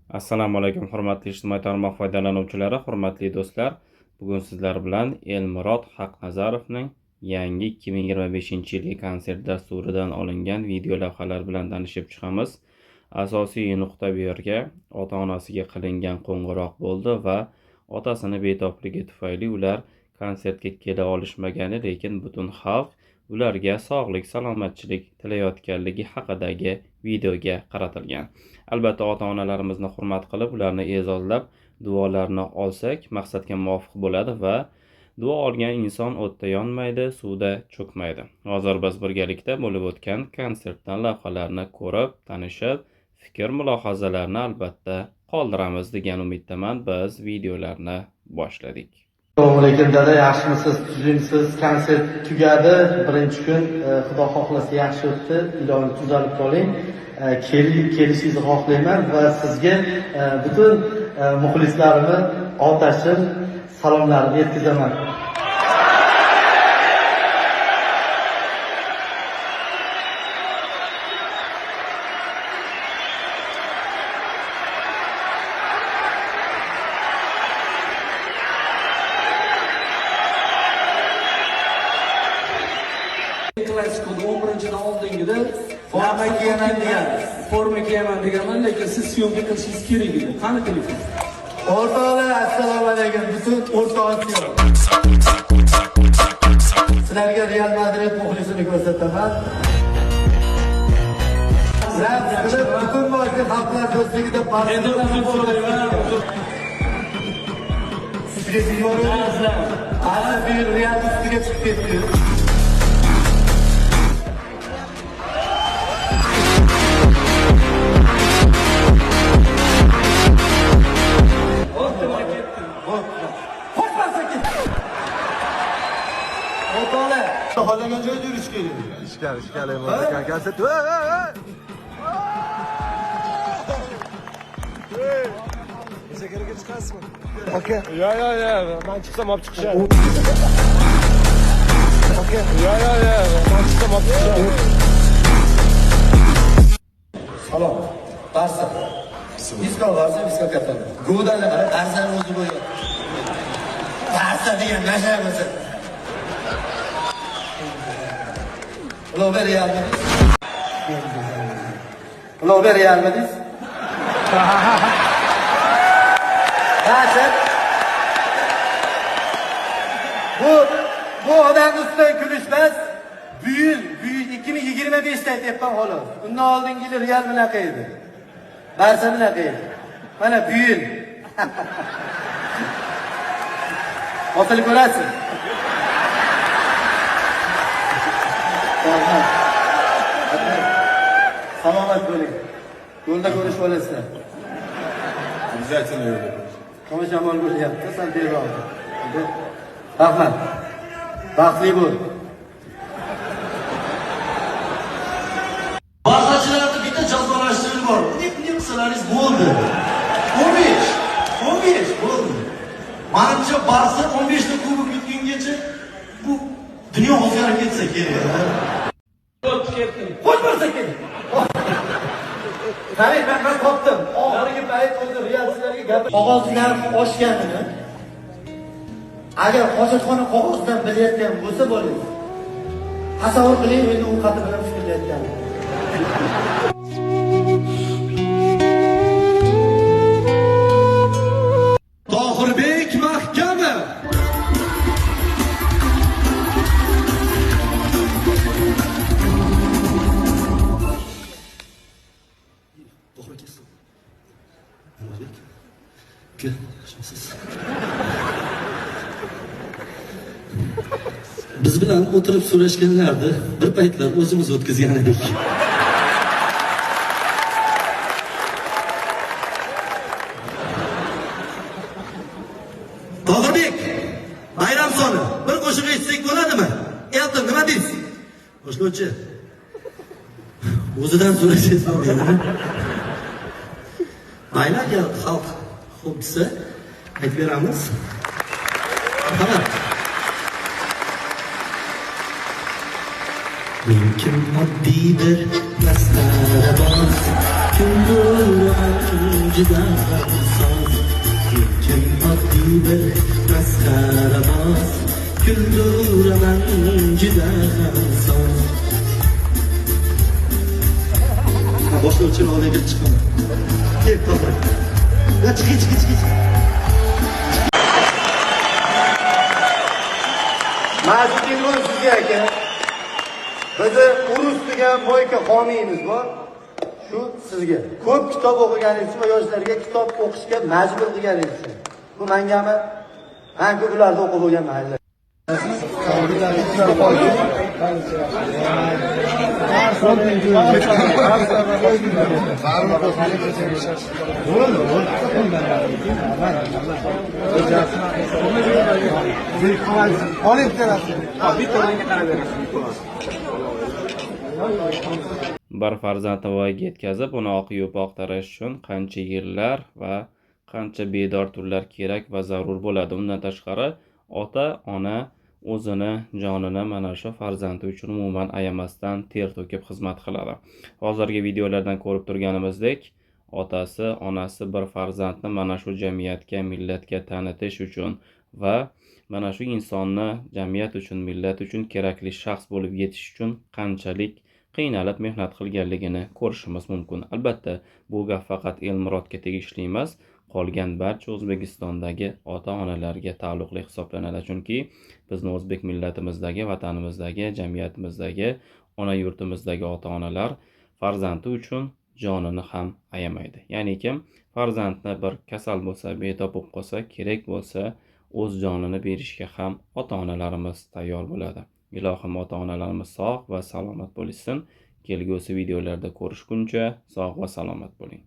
Assalomu alaykum, hurmatli ijtimoiy tarmoq foydalanuvchilari, hurmatli do'stlar. Bugun sizlar bilan Elmurod Haqnazarovning yangi 2025-yilgi konsert dasturidan olingan video lavhalar bilan tanishib chiqamiz. Asosiy nuqta bu yerga ota-onasiga qilingan qo'ng'iroq bo'ldi va otasini betobligi tufayli ular konsertga kela olishmagani, lekin butun xalq ularga sog'lik, salomatchilik tilayotganligi haqidagi videoga qaratilgan. Albatta, ota-onalarimizni hurmat qilib, ularni e'zozlab, duolarni olsak, maqsadga muvofiq bo'ladi va duo olgan inson o'tda yonmaydi, suvda cho'kmaydi. Hozir biz birgalikda bo'lib o'tgan konsertdan lavhalarni ko'rib, tanishib, fikr mulohazalarni albatta qoldiramiz degan umiddaman. Biz videolarni boshladik. Assalomu alaykum dada, yaxshimisiz, tuzukmisiz? Konsert tugadi. Birinchi kun xudo xohlasa yaxshi o'tdi. Iloyim tuzalib qoling. Kelishingizni xohlayman va sizga butun muxlislarimni otashim salomlarimni yetkazaman. Klassikoda 11-dan oldingida Forma kiyaman degan. Forma kiyaman deganman, lekin siz syomka qilishingiz kerak edi. Qani telefon? O'rtoqlar, assalomu alaykum. Butun O'rta Osiyo. Sizlarga Real Madrid muxlisini ko'rsataman. Rams qilib butun boshli xalqlar do'stligida Endi uzr so'rayman. Uzr. Ustiga chiqib yuboradi. Ana bu yil Real ustiga chiqib ketdi. O'rtoqlar, xohlagan joyda yurish kerak. Ichkari, ichkari bo'ldi. Konsert. Muzokaraga chiqasizmi? Aka. Yo, yo, yo, men chiqsam olib chiqishadi. Aka. Yo, yo, yo, men chiqsam olib chiqishadi. Salom. Barsa. Disko Barsa, disko katta. Go'dalni qara, Barsani o'zi bo'yadi. Barsa degan nasha bo'lsa. Ulug'bek Realmidingiz? Ulug'bek Realmidingiz? Barsa. Bu odamni ustidan kulishmas. Bu yil 2025 da aytyapman xolos. Undan oldingi yili Real bunaqa edi. Barsa bunaqa edi. Mana bu yil. Osilib ko'rasiz. Rahmat. Salomat bo'ling. Yo'lda ko'rishib olasizlar. Обязательно yo'lda ko'rish. Tomosha shamol bo'lyapti, san tezroq. Rahmat. Baxtli bo'l. Barsachilarni bitta jazolash yo'li bor. Ne qilsalaringiz bo'ldi. 15. 15 bo'ldi. Manimcha Barsa 15 ta kubok yutgungacha bu dunyo o'zgarib ketsa kerak. Ketdim. Qo'y Barsa keling. Qarang, men topdim. Oxirgi payt o'zi realchilarga gap. Qog'oz narxi oshganini agar hojatxona qog'ozidan bilayotgan bo'lsa bo'ling. Tasavvur qiling, endi u qati bilan fikrlayotganini. Tohirbek Mahkamov. To'g'ri kesdim. Tohirbek. Aka, yaxshimisiz? Biz bilan o'tirib so'rashganlardi, bir paytlar o'zimiz o'tkazgan edik. Tohirbek, bayram soni bir qo'shiq eshitsak bo'ladimi? Elton, nima deysiz? Boshlovchi. O'zidan so'rasangiz bo'lmaydi. Mayli, agar xalq xo'p desa, aytib beramiz. Marhamat. Men kim oddiy bir masxaraboz. Kulduraman juda ham soz, lekin oddiy bir masxaraboz. Kulduraman juda ham soz. Boshlovchini oldiga chiqaman. Kel, to'xta. Ya chiq, chiq, chiq, chiq. Mana shu telefon sizga aka. Bizni Urus degan moyka homiyimiz bor. Shu sizga. Ko'p kitob o'qiganingiz uchun va yoshlarga kitob o'qishga majbur qilganingiz uchun. Bu mengami? Men ko'p ularni o'qib bo'lganman. Bir farzandni voyaga yetkazib, uni oq yuvib oqtarish uchun qancha yillar va qancha bedor tunlar kerak va zarur bo'ladi. Undan tashqari, ota-ona o'zini jonini mana shu farzandi uchun umuman ayamasdan ter to'kib xizmat qiladi. Hozirgi videolardan ko'rib turganimizdek, otasi, onasi bir farzandni mana shu jamiyatga, millatga tanitish uchun va mana shu insonni jamiyat uchun, millat uchun kerakli shaxs bo'lib yetish uchun qanchalik qiynalib mehnat qilganligini ko'rishimiz mumkin. Albatta, bu gap faqat Elmurodga tegishli emas, qolgan barcha O'zbekistondagi ota-onalarga taalluqli hisoblanadi. Chunki bizni o'zbek millatimizdagi, vatanimizdagi, jamiyatimizdagi, ona yurtimizdagi ota-onalar farzandi uchun jonini ham ayamaydi. Ya'ni kim farzandni bir kasal bo'lsa, betob bo'lib qolsa, kerak bo'lsa, o'z jonini berishga ham ota-onalarimiz tayyor bo'ladi. Ilohim ota-onalarimiz sog' va salomat bo'lishsin. Kelgusi videolarda ko'rishguncha sog' va salomat bo'ling.